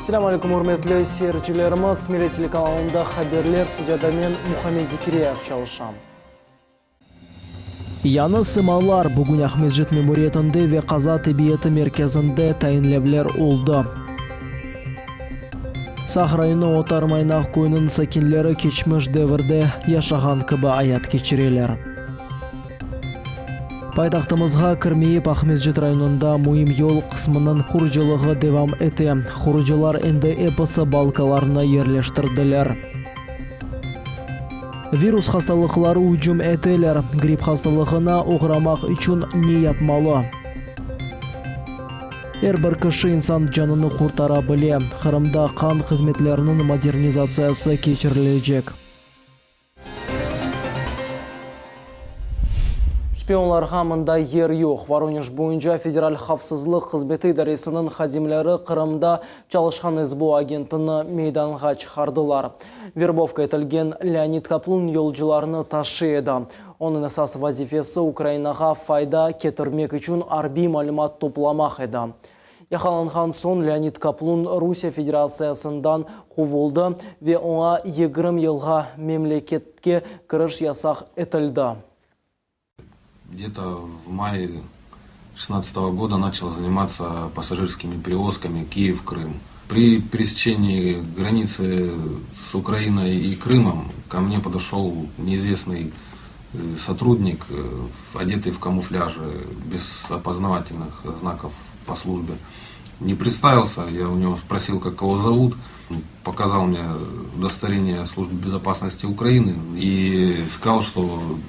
Selâm aleyküm, ürmetli seyircilerimiz! Millet telekanalında haberler, studiyada men, Muhammed Zekiryayev, çalışam. Yañı sımalar, bugün Aqmescit memuriyetinde ve qaza tibbiyeti merkezinde tayinlevler oldı. Saq rayonı Otar Maynaq köyüniñ sakinleri keçmiş devirde yaşağan kibi ayat keçireler. Paytahtımızğa kirmeyip Aqmescit rayonında müim yol qısmınıñ qurucılığı devam ete. Qurucılar endi episi balkalarnı yerleştirdiler. Virus hastalıqları ücüm eteler, gripp hastalığına oğramaq içün ne yapmalı? Er bir kişi insan canını qurtara bile, Qırımda qan hızmetleriniñ modernizatsiyası keçirilecek. Şpionlarğa mında yer yoq. Voronej boyunca Federal havfsızlıq hızmeti idaresiniñ hadimleri Qırımda çalışqan SBU agentini meydanğa çıqardılar. Verbovka etilgen Leonid Kaplun yolcularnı taşıy edi. Onıñ esas vazifesi Ukrainağa fayda ketirmek içün arbiy malümat toplamaq edi. Yaqalanğan soñ Leonid Kaplun Rusiye Federatsiyasından quvuldı ve oña 20 yılğa memleketke kiriş yasaq etildi. Gde-to v maye şestnadtsatogo goda načal zanimatsa passajirskimi perevozkami Kiyev-Krım. Pri peresečenii granitsy s Ukrainay i Krımom ko mne podoşol neizvestnyy sotrudnik, odetyy v kamuflyaje, bez opoznavatelnyh znakov po slujbe. Ne predstavilsya, ya u nego sprosil, kak ego zovut, pokazal mne udostovereniye Slujby bezopasnosti Ukrainy i skazal, çto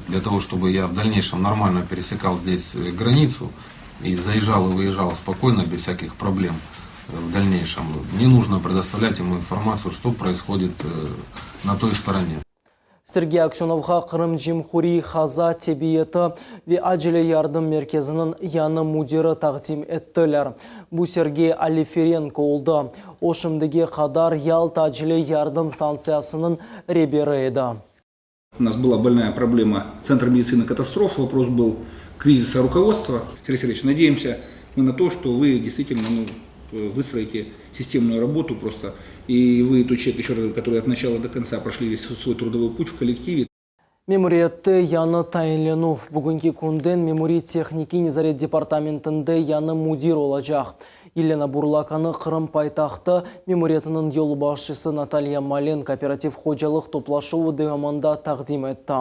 dlâ togo, çtoby ya v dalneyşem normalno peresekal zdes granitsu i zaezjal i vıezjal spokoyno, bez vsâkih problem v dalneyşem, mne nujno predostavlât emu informatsiyu, çto proishodit na toy storone. Sergey Aksönovğa Qırım Cemhuriy qaza tebiyeti ve acele yardım merkeziniñ yañı müdiri taqdim ettiler. Bu Sergey Olefirenko oldı. O, şimdige qadar Yalta acele yardım stantsiyasınıñ reberi edi. U nas byla bolnaya problema Tsentr meditsiny katastrof, vopros byl krizisa rukovodstva. Sergey Sergeevich, nadeyemsâ mı na to, çto vı deystvitelno, nu, vıstroite sistemnuyu rabotu prosto, i vı tot çelovek, eşe raz govoryu, kotoryy ot načala do kontsa proşli ves svoy trudovoy put v kollektive. Memuriyette yañı tayinlenüv. Bugünki künden Memuriy-tehnikiy nezaret departamentinde yañı müdir olacaq. Yelena Burlakanı Qırım paytahtı memuriyetiniñ yolbaşçısı Natalya Malenko operativ hocalıq toplaşuvı devamında taqdim etti.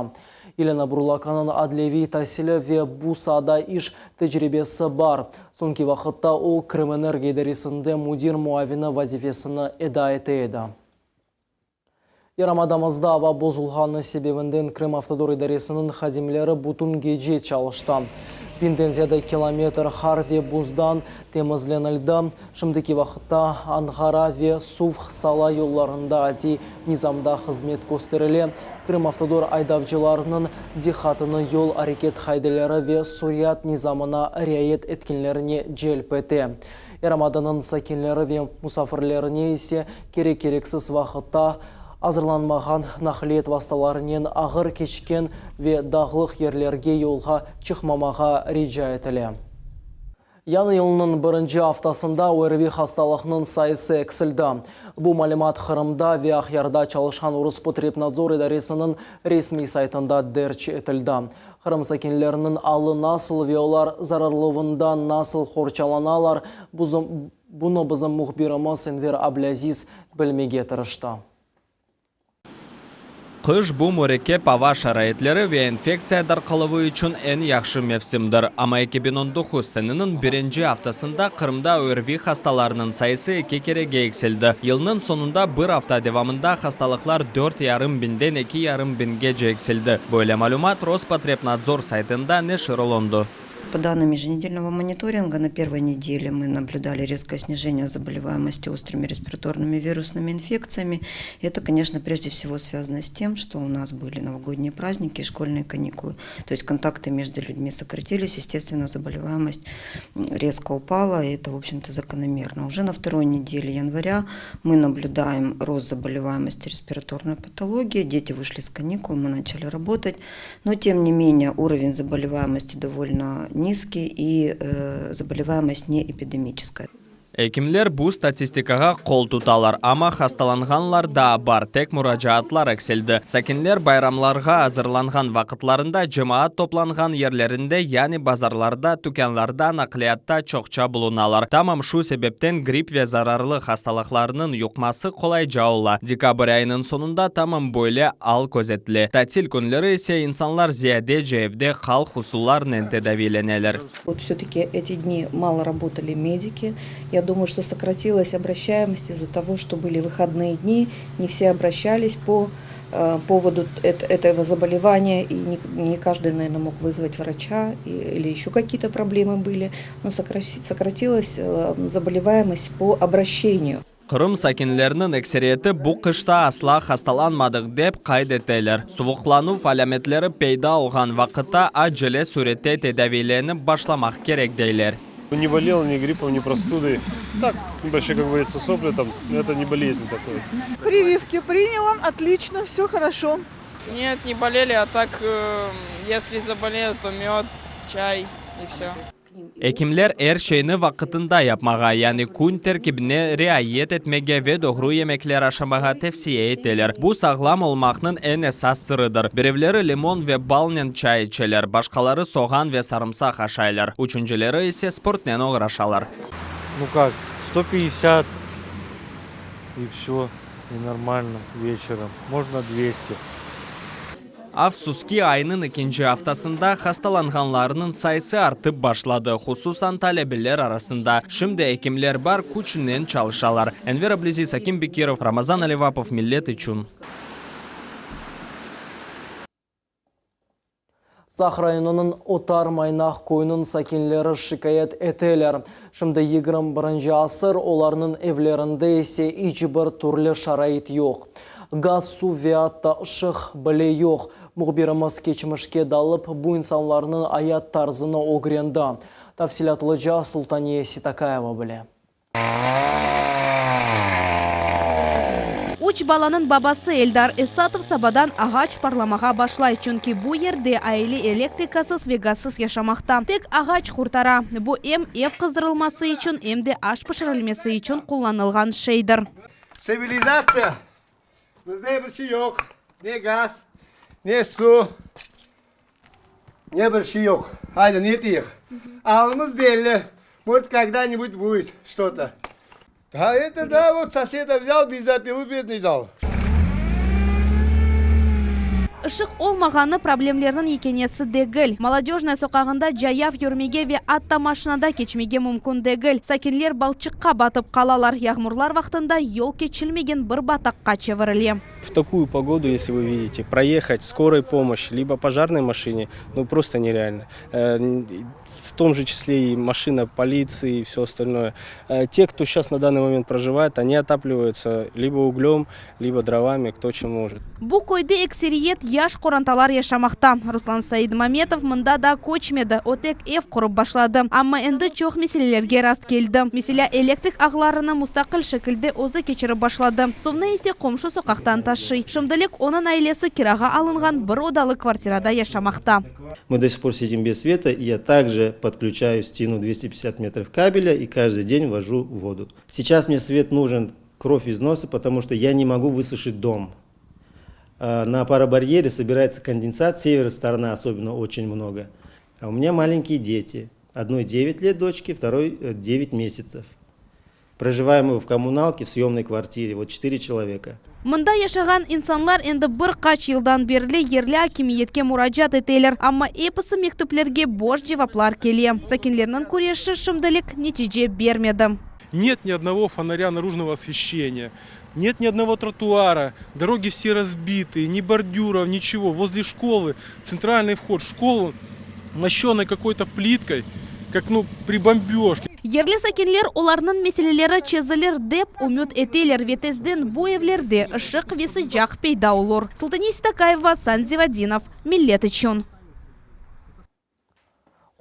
Yelena Burlakanıñ adliyeviy tasili ve bu saada iş tecribesi bar. Soñki vaqıtta o, Krımenergo idaresinde müdir muavini vazifesini eda ete edi. Yarımadamızda ava bozulğanı sebebinden Krımavtodor idaresiniñ hadimleri bütün gece çalıştı. Binden ziyade kilometr qar ve buzdan temizlenildi. Şimdiki vaqıtta Anğara ve Suv-Sala yollarında adiy nizamda hızmet kösterile. Krımavtodor aydavcılarınıñ diqqatını yol areket qaideleri ve suriyat nizamına riayet etkenlerine celp ete. Yarımadanıñ sakinleri ve musafirlerine ise kerek-kereksiz vaqıtta azırlanmağan naqliyet vastalarınen ağır keçken ve dağlıq yerlerge yolğa çıqmamağa rica etile. Yañı yılnıñ birinci aftasında ORVİ hastalıqnıñ sayısı eksildi. Bu malümat Qırımda ve Aqyarda çalışqan Rospotrebnadzor idaresiniñ resmiy saytında derc etildi. Qırım sakinleriniñ alı nasıl ve olar zararluvından nasıl qorçalanalar, bunı bizim mühbirimiz Enver Ablâziz bilmege tırıştı. Qış, bu mürekkep ava şaraitleri ve infektsiya darqaluvı içün eñ yahşı mevsimdir. Amma 2019 seneniñ birinci aftasında Qırımda ÖRVİ hastalarınıñ sayısı eki kerege eksildi. Yılnıñ soñunda bir afta devamında hastalıqlar dört yarım biñden eki yarım biñgece eksildi. Böyle malümat Rospotrebnadzor saytında neşir olundı. Po dannım еженедельного monitoringa na pervoy nedele mı nablüdali rezkoye snijeniye zabolevayemosти ostrımi respiratornımi virusnımi infektsiyami. Eto, koneçno, prejde vsego svâzano s tem, çto u nas byli novogodniye prazdniki i şkolnıye kanikulı. To est kontaktı mejdu lüdmi sokratilis, estestvenno, zabolevayemость rezko upala, i eto, v obşem-to, zakonomerno. Uje na vtoroy nedele yanvarâ mı nablüdayem rost zabolevayemosти respiratornoy patologiey, deti vışli s kanikul, mı načali rabotat. No tem ne menее uroven zabolevayemosти dovolno nizkiy i zabolevayemость ne epidemiçeskaya. Ekimler bu statistikağa qol tutalar, amma hastalanğanlar daa bar, tek muracaatlar eksildi. Sakinler bayramlarğa azırlanğan vaqıtlarında cemaat toplanğan yerlerinde, yani bazarlarda, tükânlarda, naqliyatta çoqça bulunalar. Tamam şu sebepten gripp ve zararlı hastalıqlarnıñ yuqması qolayca ola. Dekabr ayınıñ soñunda tamam böyle al közetile. Tatil künleri ise insanlar ziyadece evde halq usullarnen tedaviyleneler. Вот все-таки эти дни мало работали медики. Я думаю, что сократилась обращаемость из-за того, что были выходные дни, не все обращались по э, поводу этого заболевания, и не, не каждый, наверное, мог вызвать врача, или еще какие-то проблемы были, но сократилась э, заболеваемость по обращению. Qırım sakinleriniñ ekseriyeti bu qışta asla hastalanmadıq dep qayd eteler. Suvuqlanuv alâmetleri peyda olğan vaqıtta acele sürette tedaviylenip başlamaq kerek deyler. Не болел ни гриппом, ни простудой. Так, небольшие, как говорится, сопли там, но это не болезнь такой. Прививки приняла, отлично, все хорошо. Нет, не болели, а так, э, если заболею, то мед, чай и все. Ekimler er şeyni vaqıtında yapmağa, yani kün tertibine riayet etmege ve doğru yemekler aşamağa tevsiye eteler. Bu sağlam olmaqnıñ eñ esas sırıdır. Birevleri limon ve balnen çay içeler, başqaları soğan ve sarımsaq aşaylar, üçüncileri ise sportnen oğraşalar. Ну как, 150 и все, и нормально вечером. Можно 200. Afsus ki, aynıñ ekinci aftasında hastalanğanlarnıñ sayısı artıp başladı, hususan talebeler arasında. Şimdi ekimler bar küçünen çalışalar. Enver Ablâziz, Akim Bekirov, Ramazan Alivapov, Millet içün. Saq rayonınıñ Otar Maynaq köyüniñ sakinleri şikâyet eteler. Şimdi 21-nci asır, olarnıñ evlerinde ise iç bir türlü şarait yoq. Gaz, suv ve atta ışıq bile yoq. Mühbirimiz keçmişke dalıp, bu insanlarnıñ ayat tarzını ögrendi. Tafsilâtlıca Sultaniye Seytakayeva bile. Üç balanıñ babası Eldar Esatov sabadan ağaç parlamağa başlay, çünki bu yerde aile elektrikasız ve gazsız yaşamaqta. Tek ağaç qurtara. Bu em ev qızdırılması içün, em de aş pişirilmesi içün qullanılğan şeydir. Tsivilizatsiya. Bizde bir şey yoq. Ne gaz, ne suv, ne bir şey yoq. Haydi, ne deyik? Alımız belli. Может, когда-нибудь будет что-то. Да, это да, вот соседа взял, бензопилу бедный дал. Işıq olmağanı problemlerniñ yekânesi degil. Molodöjnaya soqağında cayav yürmege ve atta maşinada keçmege mümkün degil. Sakinler balçıqqa batıp qalalar. Yağmurlar vaqtında yol keçilmegen bir bataqqa çevirile. В такую погоду, если вы видите, проехать скорой помощи, либо пожарной машине, ну просто нереально. В том же числе и машина полиции и все остальное. Те, кто сейчас на данный момент проживает, они отапливаются либо углем, либо дровами, кто чем может. Bu köyde ekseriyet yaş qorantalar yaşamaqta. Ruslan Saidmametov mında daa köçmedi, o tek ev qurıp başladı. Amma endi çoq meselelerge rast keldi. Meselâ, elektrik ağlarını mustaqil şekilde özü keçirip başladı. Suvnı ise qomşu soqaqtan taşıy. Şimdilik onıñ ailesi kirağa alınğan bir odalı kvartirada yaşamaqta. Мы до сих пор сидим без света, и я также подключаю стену 250 метров кабеля и каждый день вожу воду. Сейчас мне свет нужен кровь из носа, потому что я не могу высушить дом. На паробарьере собирается конденсат, с севера сторона особенно очень много. А у меня маленькие дети. Одной 9 лет дочке, второй 9 месяцев. Проживаем мы в коммуналке, в съемной квартире, вот 4 человека. Mında yaşağan insanlar endi bir qaç yıldan berli yerli akimiyetke muracaat eteler, amma episi mektüplerge boş cevaplar kele. Sakinlerniñ küreşi şimdilik netice bermedi. Нет ни одного фонаря наружного освещения, нет ни одного тротуара, дороги все разбитые, ни бордюров, ничего. Возле школы, центральный вход в школу, мощеный какой-то плиткой, как ну при бомбежке. Yerli sakinler olarnıñ meseleleri çezilir dep ümüt eteler ve tezden bu evlerde ışıq ve sıcaq peyda olur. Sultaniye Seytakayeva, Asan Zivadinov, Millet içün.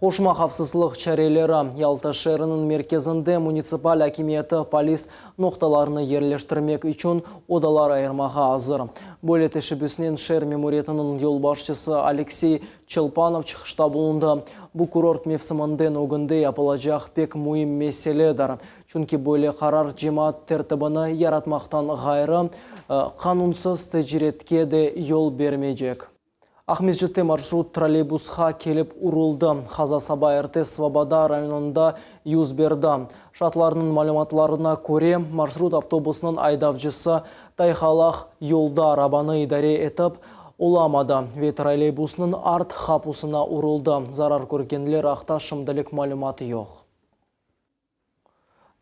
Qoşma havfsızlıq çareleri, Yalta şeeriniñ merkezinde munitsipal akimiyeti polis noqtalarını yerleştirmek içün odalar ayırmağa azır. Böyle teşebbüsnen şeer memuriyetiniñ yolbaşçısı Aleksey Çelpanov çıqışta bulundı. Bu kurort mevsiminden ögünde yapılacaq pek müim meseledir. Çünki böyle qarar cemaat tertibini yaratmaqtan ğayrı, qanunsız tecretke de yol bermeycek. Aqmescitte marşrut trolleybusqa kelip uruldı. Qaza saba erte Svoboda rayonında yüz berdi. Şaatlarnıñ malümatlarına köre, marşrut avtobusnıñ aydavcısı tayğalaq yolda arabanı idare etip olamadı ve trolleybusnıñ art qapusına uruldı. Zarar körgenler aqta şimdilik malümat yoq.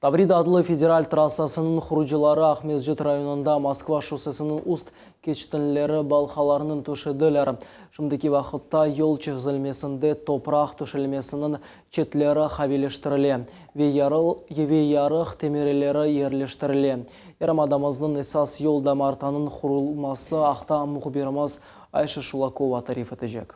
Tavrida adlı federal trassasınıñ qurucıları Aqmescit rayonında Moskva şossesiniñ üst keçitinleri balqalarnıñ töşediler. Şimdiki vaqıtta yol çezilmesinde topraq töşelmesiniñ çetleri qaviyleştirile ve ve yarıq temirleri yerleştirile. Yarımadamıznıñ esas yol damartanıñ qurulması aqta mühbirimiz Ayşe Şulakova tarif etecek.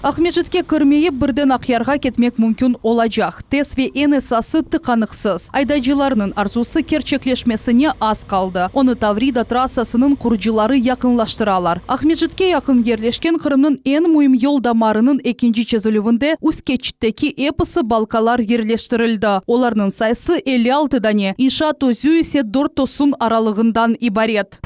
Aqmescitke kirmeyip, birden Aqyarğa ketmek mümkün olacaq. Tez ve eñ esası, tıqanıqsız. Aydaycılarnıñ arzusı kerçekleşmesine az qaldı. Onı Tavrida trassasınıñ qurucıları yaqınlaştıralar. Aqmescitke yaqın yerleşken Qırımnıñ eñ müim yol damarınıñ ekinci çezilüvinde üst keçitteki episi balkalar yerleştirildi. Olarnıñ sayısı 56 dane, inşaat özü ise dört tosun aralığından ibaret.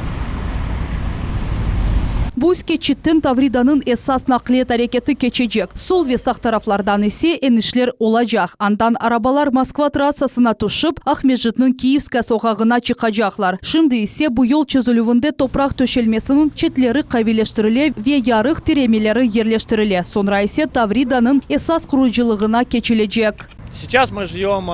Bu üst keçitten Tavridanıñ esas naqliyet areketi keçecek, sol ve sağ taraflardan ise enişler olacaq, andan arabalar Moskva trassasına tüşip, Aqmescitniñ Kiyevskaya soqağına çıqacaqlar. Şimdi ise bu yol çezilüvinde topraq töşelmesiniñ çetleri qaviyleştirile ve yarıq tiremeleri yerleştirile, soñra ise Tavridanıñ esas qurucılığına keçilecek. Сейчас мы ждем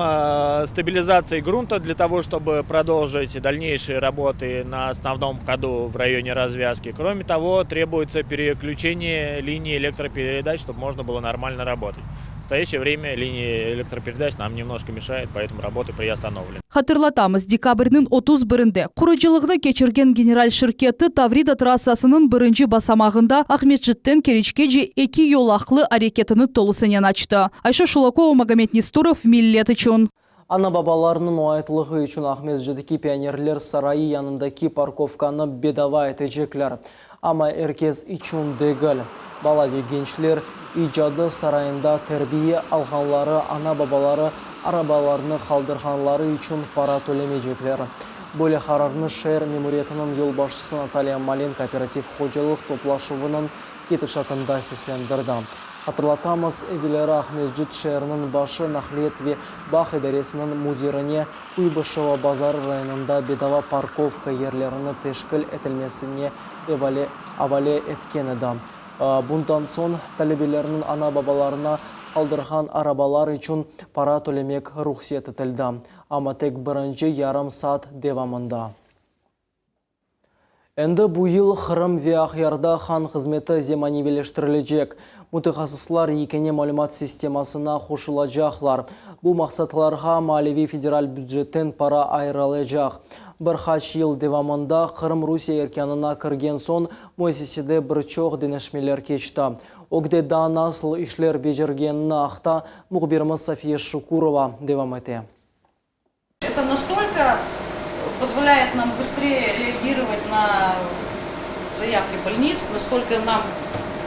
стабилизации грунта для того, чтобы продолжить дальнейшие работы на основном ходу в районе развязки. Кроме того, требуется переключение линии электропередач, чтобы можно было нормально работать. В настоящее время линии электропередач нам немножко мешает, поэтому работы приостановлены. Hatırlatamız, dekabrniñ 31-nde qurucılıqnı keçirgen general şirketi Tavrida trassasınıñ birinci basamağında Aqmescitten Keriçkece eki yolaqlı areketini tolusınen açtı. Ayşe Şulakova, Magomed Nestorov, Millet içün. Ana-babalarnıñ oñaytlığı içün Aqmescitteki Pionerler sarayı yanındaki parkovkanı bedava etecekler. Amma er kes içün degil. Bala ve gençler icadı sarayında terbiye alğanları ana-babaları arabalarını qaldırğanları içün para tölemeycekler. Böyle qararnı şeer memuriyetiniñ yolbaşçısı Natalya Malenko operativ hocalıq toplaşuvınıñ ketişatında seslendirdi. Hatırlatamız, evelleri Aqmescit şeeriniñ başı naqliyet ve bağ idaresiniñ müdirine Kuybışevo bazarı rayonında bedava parkovka yerlerini teşkil etilmesine avale etken edi. Bundan soñ talebelerniñ ana-babalarına qaldırğan arabalar içün para tölemek ruhset etildi, amma tek birinci yarım saat devamında. Endi bu yıl Qırım ve Aqyarda han hızmeti zemaneviyleştirilecek. Mütehassıslar yekâne malümat sistemasına qoşulacaqlar. Bu maqsatlarğa maliyeviy federal bücetten para ayırılacaq. Bir qaç yıl devamında Qırım Rusiye erkânına kirgen soñ müessisede bir çoq deñişmeler keçti. Ögde daa nasıl işler becergenini aqta mühbirimiz Safiye Şukurova devam ete. Это настолько позволяет нам быстрее реагировать на заявки больниц, настолько нам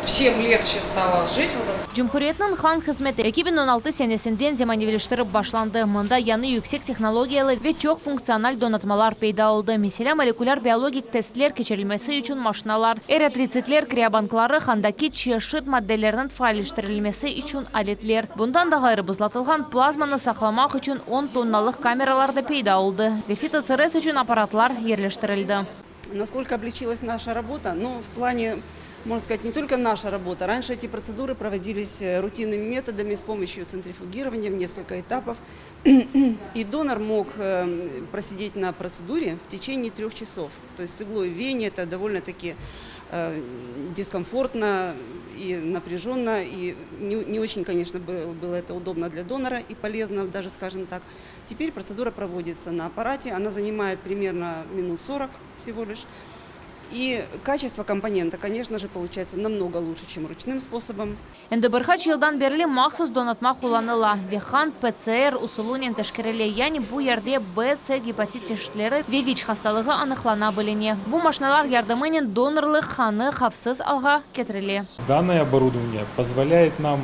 всем легче стало жить в этом. Cumhuriyetniñ han hızmeti 2016 senesinden zemaneviyleştirip başlandı. Mında yañı yüksek tehnologiyalı ve çoq funktsional donatmalar peyda oldı. Meselâ, molekülâr-biologik testler keçirilmesi içün maşinalar, eritritsitler kriobankları, qandaki çeşit maddelerniñ faalleştirilmesi içün aletler. Bundan da ğayrı, buzlatılğan plazmanı saqlamaq içün on tonnalıq kameralar da peyda oldı ve fitotserez içün apparatlar yerleştirildi. Naskolko oblegçilas naşa rabota? Nu, v plane, можно сказать, не только наша работа. Раньше эти процедуры проводились рутинными методами с помощью центрифугирования в несколько этапов. И донор мог просидеть на процедуре в течение трех часов. То есть с иглой в вене это довольно-таки дискомфортно и напряженно, и не, не очень, конечно, было это удобно для донора и полезно, даже скажем так. Теперь процедура проводится на аппарате, она занимает примерно минут 40 всего лишь. И качество компонента, конечно же, получается намного лучше, чем ручным способом. Endi bir qaç yıldan berli mahsus donatma qullanıla ve qan PCR usulınen teşkerile, yani bu yerde B, C gepatit çeşitleri ve VİÇ hastalığı anıqlana biline. Bu maşinalar yardımınen donorlıq qanı havfsız alğa ketirile. Данное оборудование позволяет нам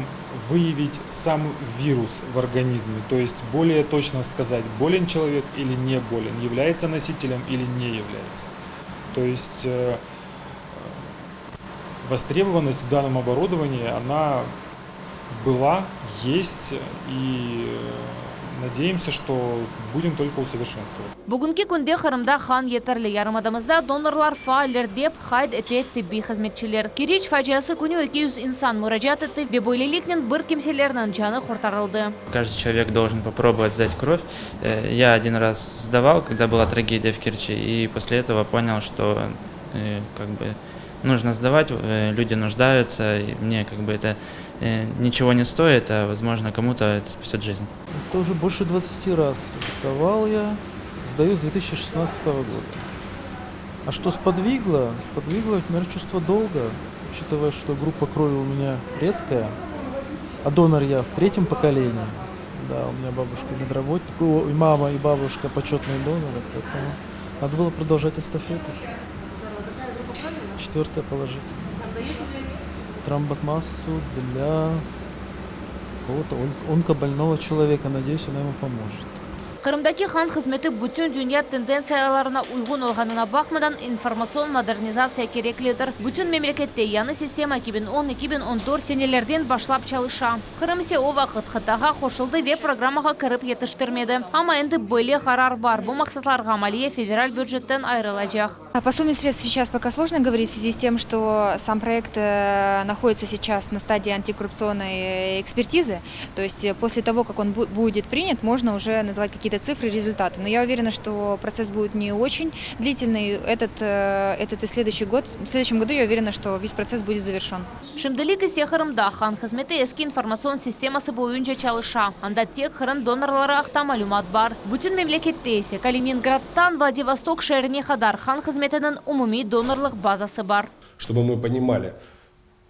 выявить сам вирус в организме, то есть более точно сказать, болен человек или не болен, является носителем или не является. То есть востребованность в данном оборудовании, она была, есть и надеемся, что будем только усовершенствовать. Bugünki künde Qırımda qan yeterli, yarımadamızda donorlar faaller, dep qayd ete tibbiy hızmetçiler. Keriç faciası künü 200 insan muracaat etti ve böyleliknen bir kimselerniñ canı qurtarıldı. Каждый человек должен попробовать сдать кровь. Я один раз сдавал, когда была трагедия в Керчи, и после этого понял, что как бы нужно сдавать, люди нуждаются, и мне как бы это ничего не стоит, а возможно кому-то это спасет жизнь. Это уже больше 20 раз сдавал я, сдаю с 2016 года. А что сподвигло? Сподвигло, наверное, чувство долга, учитывая, что группа крови у меня редкая, а донор я в третьем поколении. Да, у меня бабушка медработник, и мама, и бабушка почетные доноры, поэтому надо было продолжать эстафету. Четвертое положительное. Тромбомассу для какого-то онкобольного человека. Надеюсь, она ему поможет. Qırımdaki qan hızmeti bütün dünya tendentsiyalarına uyğun olğanına baqmadan informatsion modernizatsiya kereklidir. Bütün memlekette yañı sistema 2010-2014 senelerden başlap çalışa. Qırım ise o vaqıt qıtağa qoşuldı ve programmağa kirip yetiştirmedi. Amma endi böyle qarar bar. Bu maqsatlarğa maliye federal bücetten ayırılacaq. По сумме средств сейчас пока сложно говорить в связи с тем, что сам проект находится сейчас на стадии антикоррупционной экспертизы. То есть после того, как он будет принят, можно уже назвать какие-то цифры, результаты. Но я уверена, что процесс будет не очень длительный. Этот, этот и следующий год, в следующем году я уверена, что весь процесс будет завершен. Şimdilik ise Qırımda qan hızmeti eski informatsion sisteması boyunca çalışa. Anda tek Qırım donorları aqta malümat bar. Bütün memlekette ise Kaliningraddan Vladivostok şeerine qadar qan hızmetiniñ umumiy donorlıq bazası bar. Чтобы мы понимали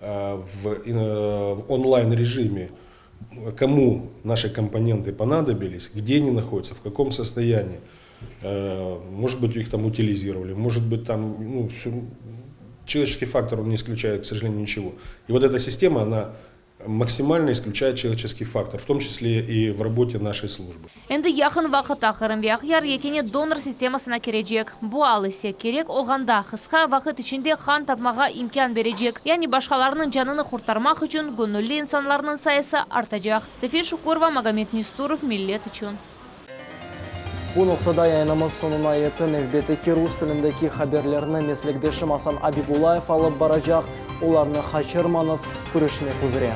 в онлайн режиме, кому наши компоненты понадобились, где они находятся, в каком состоянии. Может быть, их там утилизировали, может быть, там, ну, все, человеческий фактор, он не исключает, к сожалению, ничего. И вот эта система, она максимально исключает человеческий фактор, в том числе и в работе нашей службы. Endi yaqın vaqıtta Qırım ve Aqyar yekâne donor sistemasına kirecek. Bu al ise kerek olğanda qısqa vaqıt içinde qan tapmağa imkân berecek. Yani başqalarınıñ canını qurtarmaq içün göñülli insanlarnıñ sayısı artacaq. Safiye Şukurova, Magomed Nesturov, Millet içün. Bu noqtada yayınımız soñuna yetti. Nevbetteki rus tilindeki haberlerni meslekdeşim Asan Abibullayev alıp baracaq. Olarnı qaçırmañız. Körüşmek üzre.